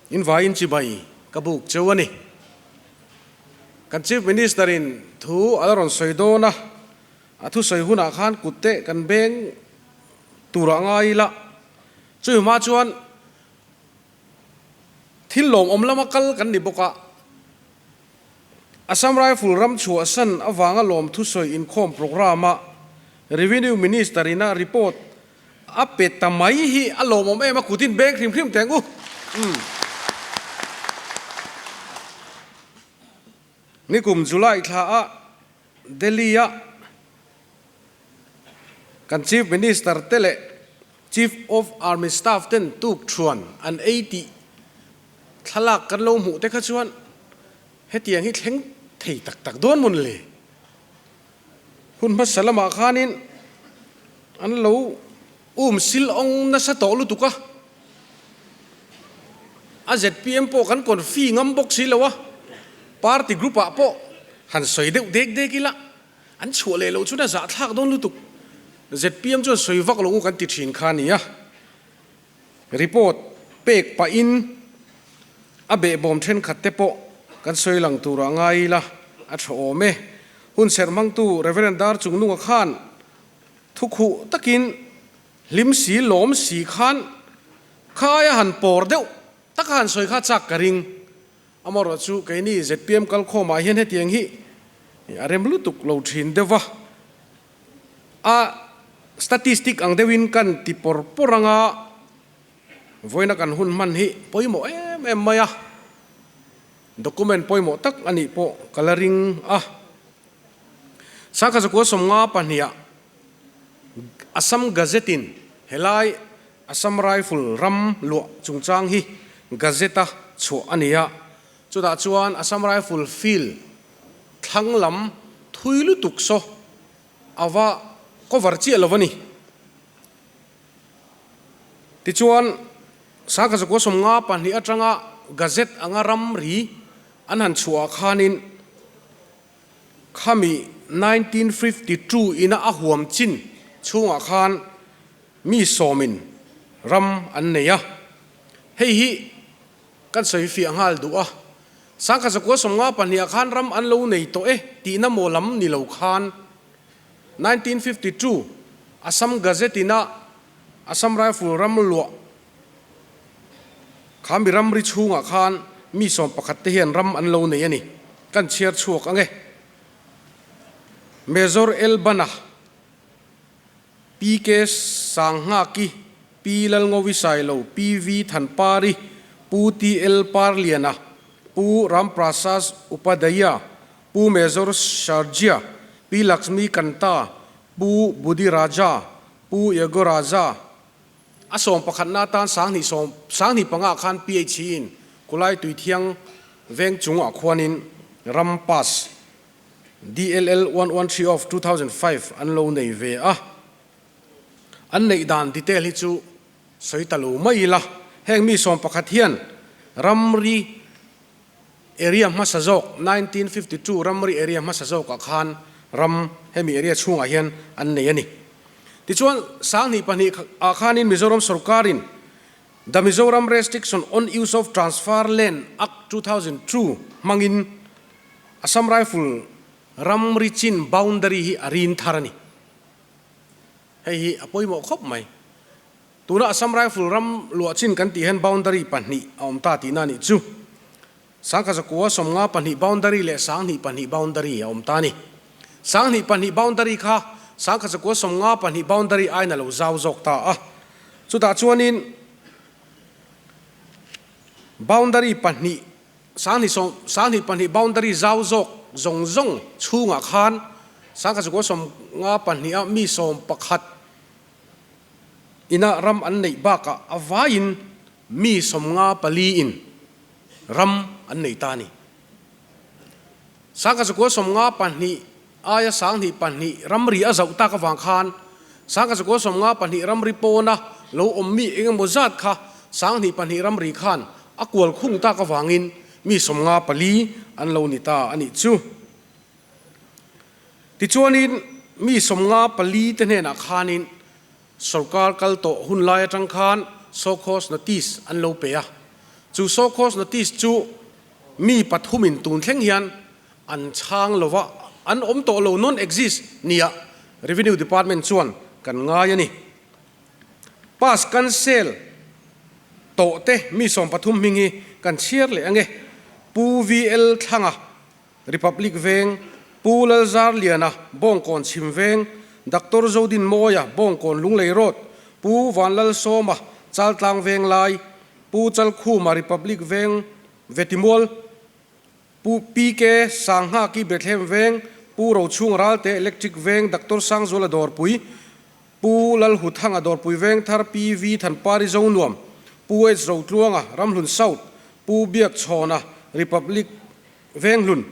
In vaiin chibai ka buk cheu a ni. Kan Chief Minister in thu a la rawn sawi dawn a, a thusawi hunah khan kut te kan beng tur ah ngai ila. Chumi hma chuan thil lawmawm lama kal kan ni bawk a, Assam Rifle ram chhuahsan avanga lawm thusawi inkhawm programme-a Revenue Minister ina report a pe ta mai hi a lawmawm em a, kutin beng hrim hrim teh ang u. Nikum July thlaah Delhi-a kan Chief Minister te leh Chief of Army Staff ten tuk thuan an ei tih thlalak kan lo hmuh te kha chuan hetiang hi thleng thei tak tak dawn mawn le? Hun hmasa lamah khanin an lo um sil awng nasa tawh lutuk a, a zpm pawh kan confi ngam bawk si lo a, party group ah pawh han sawi deuh dek dek ila An chhuah leh loh chuan a zahthlak dawn lutuk. Zpm chuan sawi vak lo u kan ti thin kha a nia. Report pek pahin a behbawm thenkhat te pawh kan sawi lang turah ngai ila a tha awm e. Hun serh hmangtu Rev. Darchungnunga khan thukhuh takin hlim si lawm si khan kha aia han pawr deuh taka han sawi kha chak ka ring. Amaherawh chu keini zpm kalkhawmah hian hetiang hi a rem lutuk lo thin deuh va, a statistic ang deuhin kan ti pawr pawr anga vawiina kan hun hman hi pawimawh em em mai a, document pawimawh tak a nih pawh ka la ring a. Sangkhat zakua 52 ah Assam Gazette-in helai Assam Rifle ram luah chungchang hi Gazette-a chhuah a ni a, chutah chuan Assam Rifle field thlang lam thui lutuk saw a va cover chiah lo a ni. Tichuan, Sangkhat zakua 52 atanga Gazette anga ramri an han chhuah ah khanin khami 1952 ina a huam chin chhungah khan Mi sawmin ram an nei a, hei hi kan sawi fiah nghal duh a, Sangkhat zakua 52 ah khan ram an lo nei tawh e tihna maw lam ni lo khan 1952 Assam Gazette ina Assam Rifle ram luah kha mi ramri chhungah khan mi 11 te hian ram an lo nei a ni, kan chhiar chhuak ang e. Major L Bana. PK Sanghngaki, Pi Lalngovi Sailo, PV Thanpari, Pu TL Parliana, Pu Ramprasad Upadhyaya, Pu Major Sharjia, Pi Laxmi Kanta, Pu Budi Raja, Pu Yago Raja. A sawm pakhatna atan 20 sawm 25 ah khan PHE in Kulai Tuithiang veng chungah khuanin ram pass DLL 113 of 2005 an lo nei ve a, an neih dan detail hi chu sawi ta lo mai ila, heng mi 11 hian ramri area hmasa zawk 1952 ramri area hmasa zawkah khan ram hemi area chhungah hian an nei a ni. Tichuan 2002 ah khanin Mizoram sorkarin The Mizoram Restriction on Use of Transfer Land Act 2002 hmangin Assam Rifle ramri chin boundary hi a rin thar a ni. Hei hi a pawimawh khawp mai. Tuna Assam Rifle ram luah chin kan tih hian boundary pahnih a awm ta tihna a nih chu. 1054 boundary leh 22 boundary a awm ta a ni. 22 boundary kha 1052 boundary aiin a lo zau zawk ta a. Chutah chuanin boundary pahnih 22 boundary zau zawk zawng zawng chhungah khan 1052 a mi 11 ina ram an neih bakah a vaiin mi 54 in ram an nei ta a ni. 1052 aia 22 ramri a zauh tak avang khan 1052 ramri pawna lo awm mi eng emaw zat kha 22 ramri khan a kual khung tak avangin mi 54 an lo ni ta a nih chu. Tichuanin mi 54 te hnenah khanin sorkar kal tawh hun lai atang khan so cause notice an lo pe a. Chu show cause notice chu mi pathumin tun thleng hian an chhang lova an awm tawh lo, non exist, nia Revenue Department chuan kan ngai a ni. Pass cancel tawh te mi 13 hming hi kan chhiar leh ange. Pu VL Thlanga, Republic Veng, Pu Lalzarliana, Bawngkawn Chhim Veng, Doctor Zodin Mawia, Bawngkawn Lunglei Road, Pu Vanlalsawma, Chaltlang Veng Lai, Pu Chalkhuma, Republic Veng, Vetimual, Pu PK Sanghaki Bethlehem Veng, Pu Rochhung Ralte Electric Veng, Doctor Sangzuala Dawrpui, Pu Lalhuthanga Dawrpui Vengthar, PV Thanpari Zonuam, Pu H Rotluanga Ramhlun South, Pu Biakchhawna Republic Venghlun,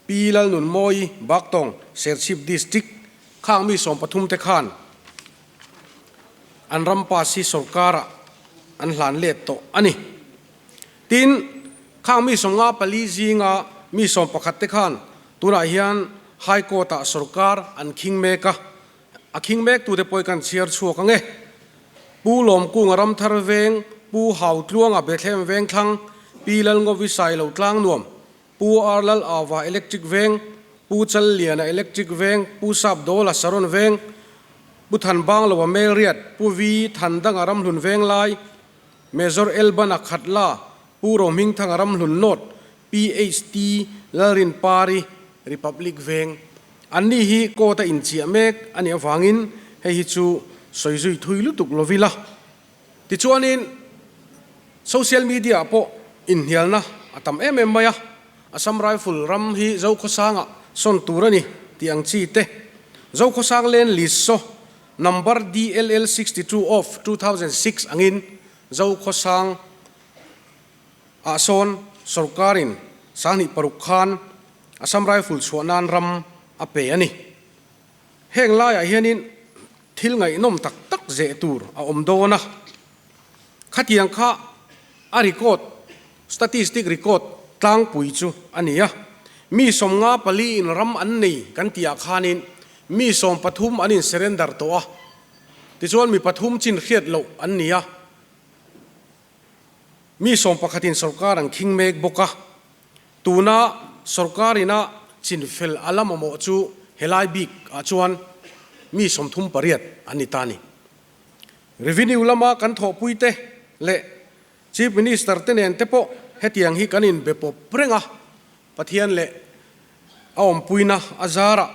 Pi Lalnunmawi Baktawng Serchhip District khang mi 13 te khan an ram pass hi sorkarah an hlan let tawh a ni. Tin, khang mi 54 zinga mi 11 te khan tunah hian High Court-ah sorkar an khing mek a, a khing mek tute pawh hi kan chhiar chhuak ang e. Pu Lawmkunga Ramthar Veng, Pu Hautluanga Bethlehem Vengthlang, Pi Lalngovi Sailo Tlangnuam, Pu Ar Lal Ava Electric Veng, Pu Challiana Electric Veng, Pu Sapdawla Saron Veng, Pu Thanbangloa Melriat, Pu Vi Thandanga Ramhlun Venglai, Major Elbana Khatla, Pu Rohmingthanga Ramhlun North, PHT Lalrinpari, Republic Veng. Anni hi court a inchiah mek a nih avangin hei hi chu sawi zui thui lutuk lo ila. Tichuanin social media ah pawh inhnialna a tam em em mai a, Assam Rifle ram hi Zokhawsangah sawn tur a ni tih ang chi te, Zokhawsang Land List saw number DLL 62 of 2006 angin Zokhawsang ah sawn sorkarin 26 khan Assam Rifle chhuah nan ram a pe a ni. Heng laiah hianin thil ngaihnawm tak tak zeh tur a awm dawn a. Khatiang kha a record, statistic record tlangpui chu a ni a. Mi 54 in ram an nei kan tih ah khanin mi 13 an in surrender tawh a. Tichuan mi pathum chin hriat loh an ni a. Mi 11 in sorkar an khing mek bawk a. Tuna sorkar ina chinfel a la mamawh chu helai bik ah chuan mi 38 an ni ta a ni. Revenue lama kan thawhpui te leh Chief Minister te nen te pawh hetiang hi kan inbe pawp reng a, Pathian leh a awmpuina a zarah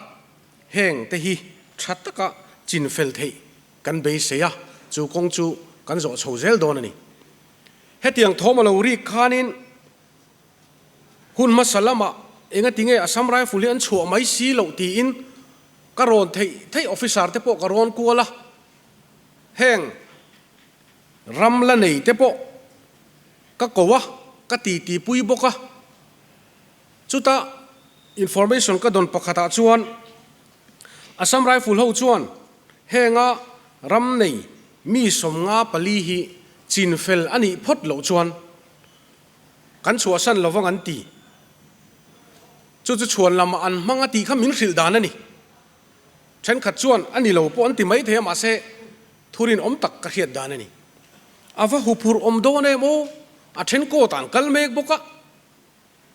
heng te hi tha taka chinfel theih kan beisei a, chu kawng chu kan zawh chho zel dawn a ni. Hetiang thawm a lo rik khanin Hun hmasa lamah engati nge Assam Rifle hi an chhuah mai si loh tiin ka rawn theih theih officer te pawh ka rawn kual a, heng ram la nei te pawh ka ko a, ka titi pui bawk a. Chutah information ka dawn pakhatah chuan Assam Rifle ho chuan henga ram nei mi 54 hi chinfel a nih phawt loh chuan Kan chhuahsan lo vang an ti. Chu chu chhuan lamah an hmang a tih kha min hrilh dan a ni. Thenkhat chuan a ni lo pawh an ti mai thei a mahse thurin awm tak ka hriat dan a ni. A va huphurh awm dawn em aw, a then court ah an kal mek bawk a,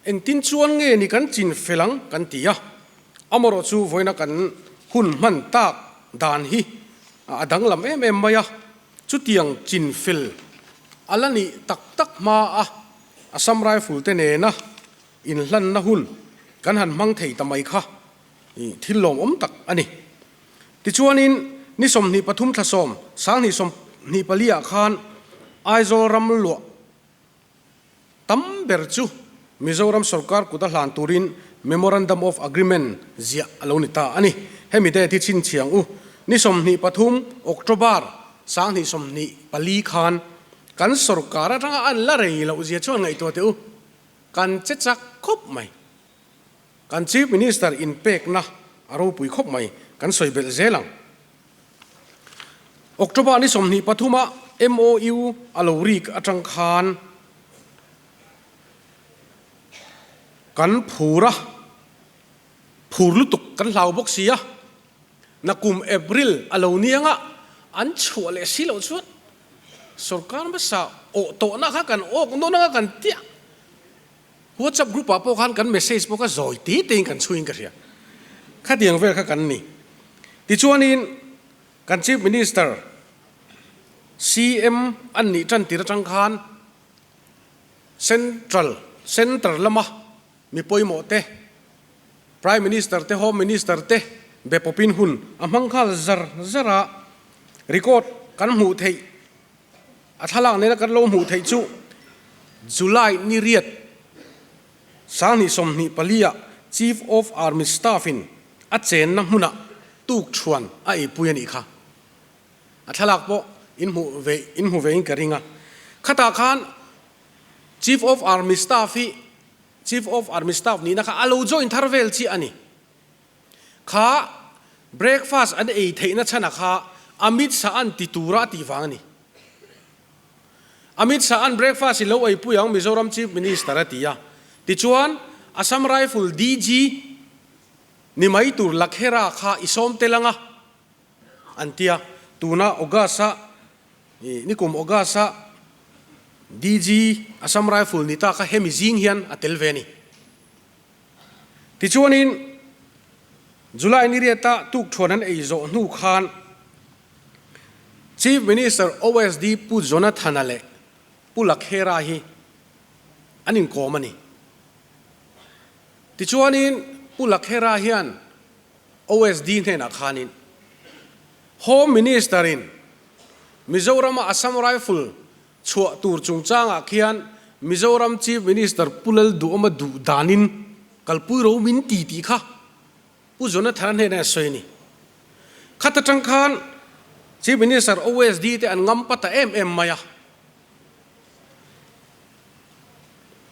engtin chuan nge ni kan chin fel ang kan ti a. Amarawh chu vawiina kan hun hman tak dan hi a danglam em em mai a. Chutiang chin fel a la nih tak tak hma a Assam Rifle te nena inhlanna hun kan han hmang thei ta mai kha thil lawmawm tak a ni. Tichuanin ni 23 thla 10 2024 ah khan Aizawl ram luah Tam ber chu Mizoram sorkar kut a hlan turin Memorandum of Agreement ziah a lo ni ta a ni. Hemi date hi chhinchhiang u. Ni 23 October 2024 khan kan sorkar atanga an la rei loh zia chuan ngaihtuah teh u. Kan che chak khawp mai. Kan Chief Minister inpekna a ropui khawp mai. Kan sawi belh zel ang. October ni 23 a MOU a lo rik atang khan kan phur a, phur lutuk kan hlau bawk si a, nakum April a lo niang a, an chhuah leh si loh chuan. Sorkar hmasa awh tawhna kha kan awk nawn anga kan tia. WhatsApp group ah pawh khan kan message pawh kha zawi te te in kan chhuiin ka hria. Khatiang vel kha kan ni. Tichuanin kan Chief Minister CM an nih tan tir atang khan Central, Centre lama mi pawimawh te, Prime Minister te, Home Minister te be pawpin hun a hmang nghal zar zar a, record kan hmuh theih, a thlalak nena kan lo hmuh theih chu July ni riat 2024 ah Chief of Army Staff in a chenna hmunah tuk thuan a eipui a nih kha. A thlalak pawh in hmuh ve in hmu ve in ka ring a. Khatah khan Chief of Army Staff hi Chief of Army Staff nihna kha a lo join thar vel chiah a ni. Kha breakfast an ei theihna chhana kha Amit Shah an ti tura a tih vang a ni. Amit Shah an breakfast i lo eipui ang Mizoram Chief Minister a ti a. Tichuan Assam Rifle DG ni mai tur Lakhera kha i sawm tel ang a. An ti a, tuna August-a nikum August-a DG Assam Rifle ni ta kha hemi zing hian a tel ve a ni. Tichuanin July ni riata tukthuan an ei zawh hnu khan Chief Minister OSD Pu Jonathana leh Pu Lakhera hi an inkawm a ni. Tichuanin Pu Lakhera hian OSD hnenah khanin Home Minister-in Mizorama Assam Rifle chhuah tur chungchangah khian Mizoram Chief Minister Pu Lalduhawma duh danin kalpui ro min ti tih kha Pu Jonathana hnenah a sawi a ni. Khat atang khan Chief Minister OSD te an ngam pa ta em em mai a.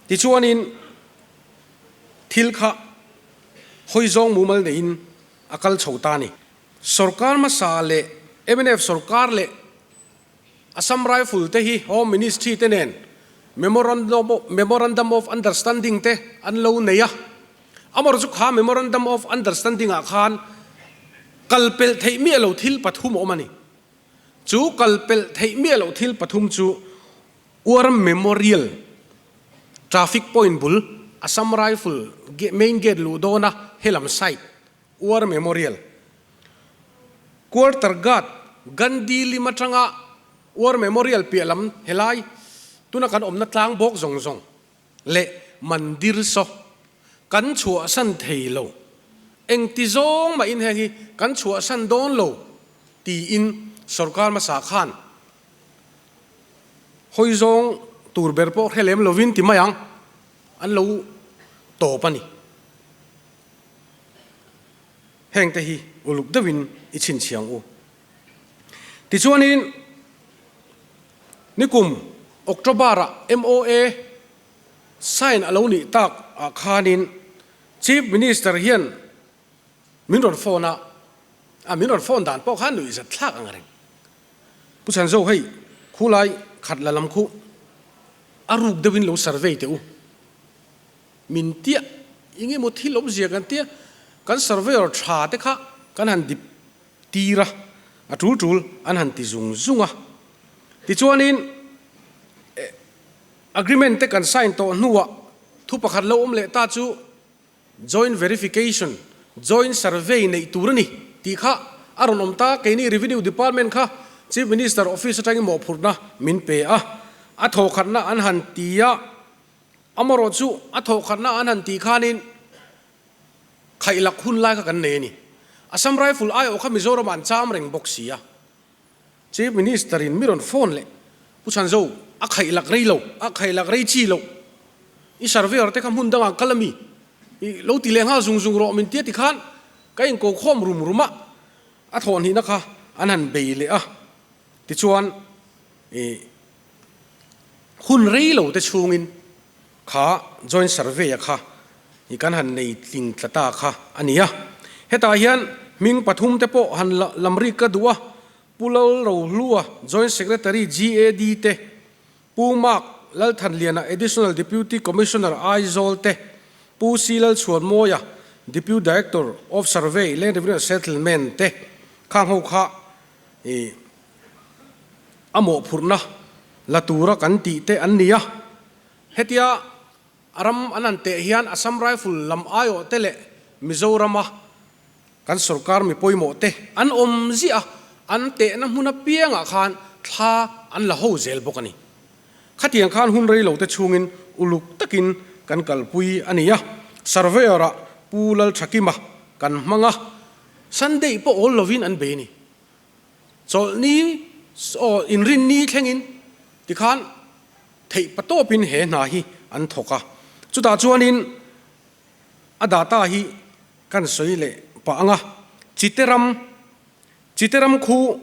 Tichuanin thil kha hawi zawng mumal neiin a kal chho ta a ni. Sorkar hmasa leh mnf sorkar leh Assam Rifle te hi Home Ministry te nen Memorandum of Understanding te an lo nei a. Amaherawhchu chu kha Memorandum of Understanding ah khan kal pelh theih miah lo thil pathum a awm a ni. Chu kal pelh theih miah loh thil pathum chu War Memorial Traffic point bul Assam Rifle main gate luh dawna helam side War Memorial Quarter Guard Gandhi lim atanga War Memorial piah lam helai tuna kan awmna tlang bawk zawng zawng leh Mandir saw kan chhuahsan thei lo. Engti zawng mah in heng hi kan chhuahsan dawn lo tiin sorkar hmasa khan Hawi zawng tur ber pawh hre lem lovin ti mai ang, an lo tawp a ni. Hengte hi uluk deuhin i chhinchhiang u. Tichuanin nikum October-ah MOA sign a lo nih tak ah khanin Chief Minister hian min rawn phone a, a min rawn phone dan pawh khan nuih zat thlak ang reng. Pu Chhanzo hei khulai khat la lam khu a ruk deuhin lo survey teh u. Min tiah eng emaw thil awmzia kan tia kan surveyor tha te kha kan han dip tir a, a tul tul an han ti zung zung a. Tichuanin agreement te kan sign tawh hnuah thu pakhat lo awm leh ta chu Joint verification, joint survey neih tur a ni tih kha a rawn awm ta. Keini Revenue Department kha Chief Minister Office atangin mawhphurhna min pe a, a thawhkhatna an han ti a, amarawh chu a thawhkhatna an han tih khanin khaihlak hun lai kha kan nei a ni. Assam Rifle aiawh kha Mizoramah an cham reng bawk si a. Chief Minister in mi rawn phone leh Pu Chhanzo a khaih lak rei lo, a khaih lak rei chi lo, i surveyor te kha hmun dangah kal ami, i lo ti leh nghal zung zung rawh min tia tikhan ka inko khawm rum rum a, a thawh hnihna kha an han bei leh a, tichuan i hun rei lo te chhungin kha joint survey a kha i kan han nei tling tla ta kha a ni a. Hetah hian hming pathum te pawh han lam rik ka duh a, Pu Lalrohlua, Joint Secretary GAD te, Pu Mark Lalthanliana, Additional Deputy Commissioner Aizawl te, Pu C Lalchhuanmawia, Deputy Director of Survey, Land Revenue and Settlement te khang ho kha i a mawhphurhna. la tura kan tih te an ni a. Hetia ram an han teh hian Assam Rifle lam aiawh te leh Mizorama kan sorkar mi pawimawh te an awm ziah a, an tehna hmun apiangah khan thla an la ho zel bawk a ni. Khatiang khan hun rei lo te chhungin uluk takin kan kalpui a ni a, Surveyor-ah Pu Lalthakima kan hmang a, Sunday pawh awl lovin an bei a ni. Chawlhni aw inrinni thlengin tikhan theih patawpin he hna hi an thawk a, chutah chuanin a data hi kan sawi leh pah ang a, Chiteram, Chiteram khu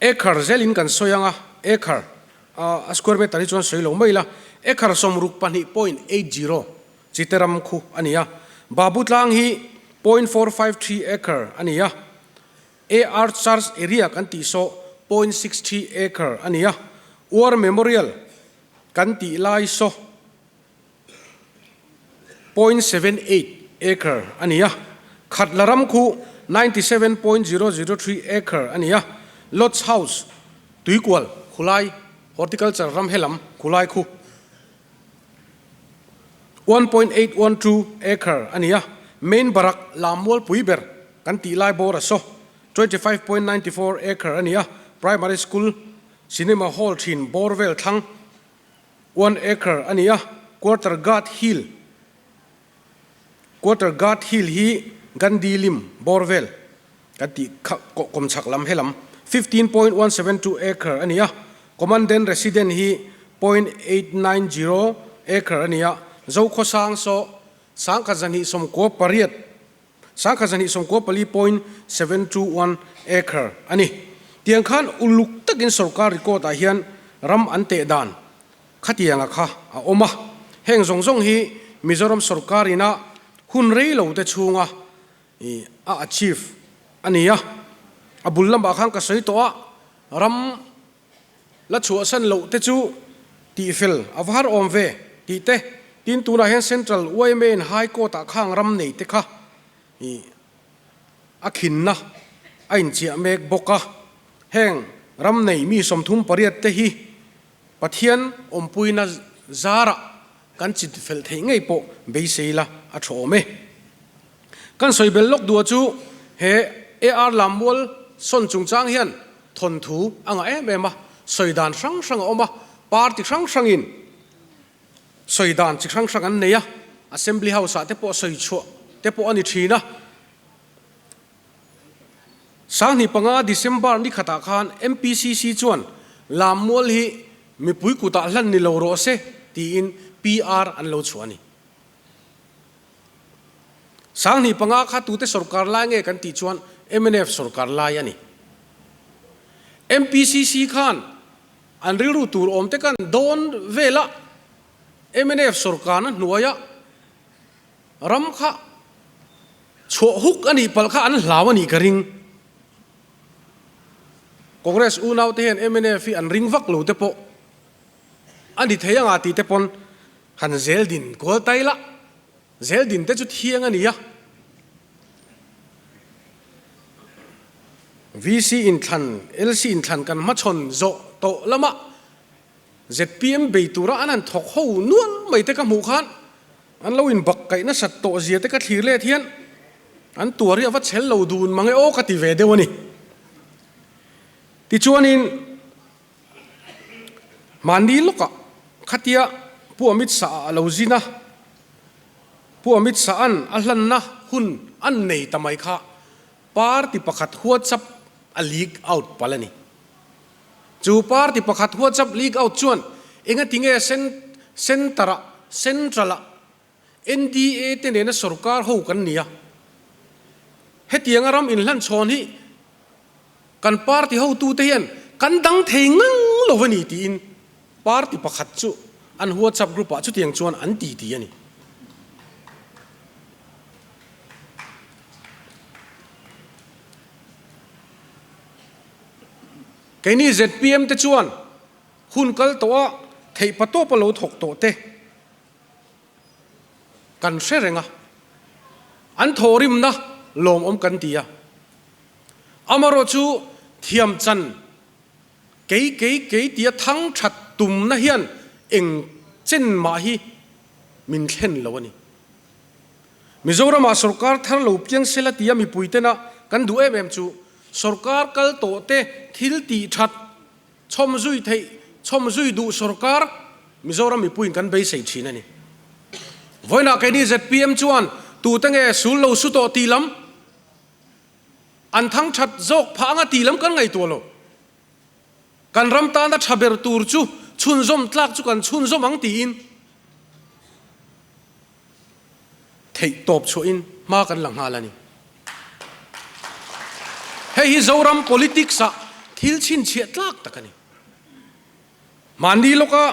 acre zelin kan sawi ang a, acre a square meter hi chuan sawi lo mai ila, acre 62.80 Chiteram khu a ni a, Babu tlang hi 0.453 acre a ni a, AR Church area kan tih saw 0.63 acre a ni a, War Memorial kan tih lai saw 0.78 acre a ni a, Khatla ram khu 97.003 acre a ni a, Lodge House, Tuikual, Khulai, Horticulture ram helam Khulai khu 1.812 acre a ni a, Main Barak Lammual pui ber kan tih lai bawr a saw 25.94 acre a ni a, Primary School Cinema Hall thin bawr vel thlang 1 acre a ni a, Quarter Guard Hill Quarter Guard Hill hi Gandhi lim bawr vel kan tih kha kawm chhak lam helam 15.172 acre a ni a, Commandant Resident hi 0.890 acre a ni a, Zokhawsang saw 1298 1294.721 acre a ni. Tiang khan uluk takin sorkar record ah hian ram an teh dan khatianga kha a awm a. Heng zawng zawng hi Mizoram sorkar ina hun rei lo te chhunga a achieve a ni a. A bul lamah khan ka sawi tawh a, ram La chhuahsan loh te chu tihfel a va har awm ve tih te, tin tunah hian Central yma in High Court ah khang ram nei te kha ih a khinna a inchiah mek bawk a, heng ram nei mi 38 te hi Pathian awmpuina zarah kan chitfel theih ngei pawh beisei la a tha awm e. Kan sawi bel lawk duah chu he AR Lammual sawn chungchang hian thawnthu a ngah em em a, sawi dan hrang hrang a awm a, party hrang hrangin sawi dan chi hrang hrang an nei a, Assembly House ah te pawh sawi chhuah te pawh a ni thin a. 2005 December ni khatah khan MPCC chuan Lammual hi mipui kutah hlan ni lo rawh se tiin PR an lo chhuah a ni. 2005 kha tute sorkar lai nge kan tih chuan mnf sorkar lai a ni. MPCC khan an rilru tur awm te kan dawn vela mnf sorkarna hnuaia ram kha chhuah huk a nih palh kha an hlau a nih ka ring. Congress unau te hian mnf hi an ring vak lo te pawh a ni thei anga tih te pawn han zel din kual tai la, zel din te chu thiang a ni a. VC inthlan, LC inthlan kan hmachhawn zawh tawh lama zpm bei tura an han thawk ho nual mai te ka hmuh khan an lo inbak kaih nasat tawh zia te ka thlir let hian an tuar hi a va chhel lo dun mang e aw ka ti ve deuh a ni. Tichuanin mahni lawkah khatia Pu Amit Shah-a a lo zin a, Pu Amit Shah-a'n a hlanna hun an nei ta mai kha party pakhat WhatsApp a leak out palh a ni. Chu party pakhat WhatsApp leak out chuan engati nge centre-ah, central-ah NDA te nena sorkar ho kan ni a, hetianga ram inhlanchhawn hi kan party hotute hian kan dang thei ngang lo a ni tiin party pakhat chu an WhatsApp group-ah chutiang chuan an ti ti a ni. Keini zpm te chuan hun kal tawh a theih patawp a lo thawk tawh te kan hre reng a, an thawhrimna lawmawm kan ti a. Amarawh chu thiam chan. Kei kei kei tia thang that tumna hian eng chen mah hi min thlen lo a ni. Mizoramah sorkar thar lo piang sela tia mipui tena kan duh em em chu sorkar kal tawh te thil tih that chhawm zui theih chhawm zui duh sorkar Mizoram mipuiin kan beisei thin a ni. Vawiinah keini zpm chuan tute nge sul lo su tawh tih lam an thang that zawk phah anga tih lam kan ngaihtuah lo. Kan ram tana tha ber tur chu chhunzawm tlak chu kan chhunzawm ang tiin theih tawp chhuahin hma kan la nghal a ni. Hei hi Zoram politics ah thil chhinchhiah tlak tak a ni. Mahni lawka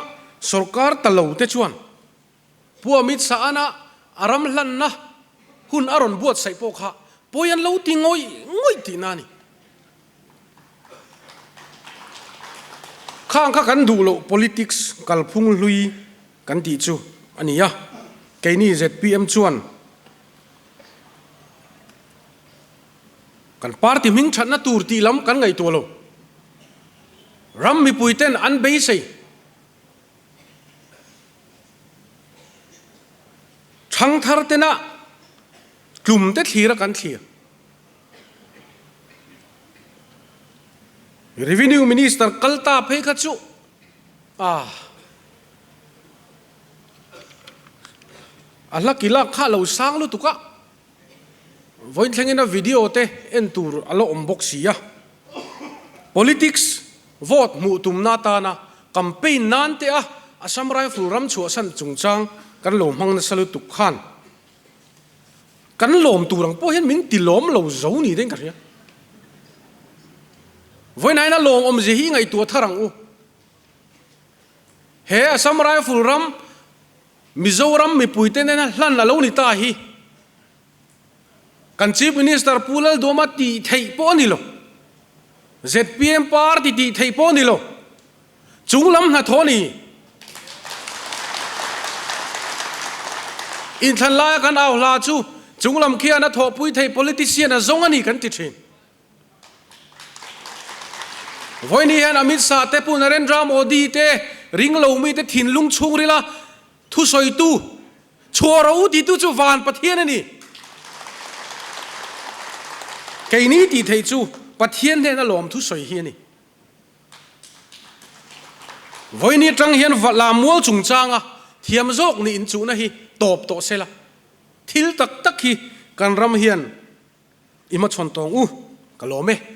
sorkar ta lo te chuan Pu Amit Shah-ana a ram hlanna hun a rawn buatsaih pawh kha pawi an lo ti ngawih ngawih tihna a ni. Khang kha kan duh loh politics kalphung hlui kan tih chu a ni a, keini zpm chuan kan party hming thatna tur tih lam kan ngaihtuah lo. Ram mipui ten an beisei. Thangthar tena tlum te thlir a kan thlir. Revenue Minister kal ta phei kha chu ah a hla kilak kha a lo sang lutuk a, vawiin thlengin a video te en tur a la awm bawk si a. Politics vote hmuh tumna atana campaign nan te a Assam Rifle ram chhuahsan chungchang kan lo hmang nasa lutuk khan Kan lawm tur ang pawh hian min ti lawm lo zo ni deuhin ka hria. Vawiin a lawm awmzia hi i ngaihtuah thar ang u. He Assam Rifle ram Mizoram mipuite nena hlan a lo ni ta hi kan Chief Minister Pu Lalduama tih theih pawh a ni lo. Zpm party tih theih pawh a ni lo. Chung lam hnathawh a ni. Inthlan laia kan au hla chu chung lam khian a thawhpui thei politician a zawng a ni kan ti thin. Vawiin hian Amit Shah te Pu Narendra Modi te ring lo mite thinlung chhungrila thusawitu chhuah rawh u titu chu van Pathian a ni. Keini tih theih chu Pathian hnena lawm thusawi hi a ni. Vawiin atang hian la mual chungchanga thiam zawk nih inchuhna hi tawp tawh se la, thil tak tak hi kan ram hian i hmachhawn tawng u, ka lawm e.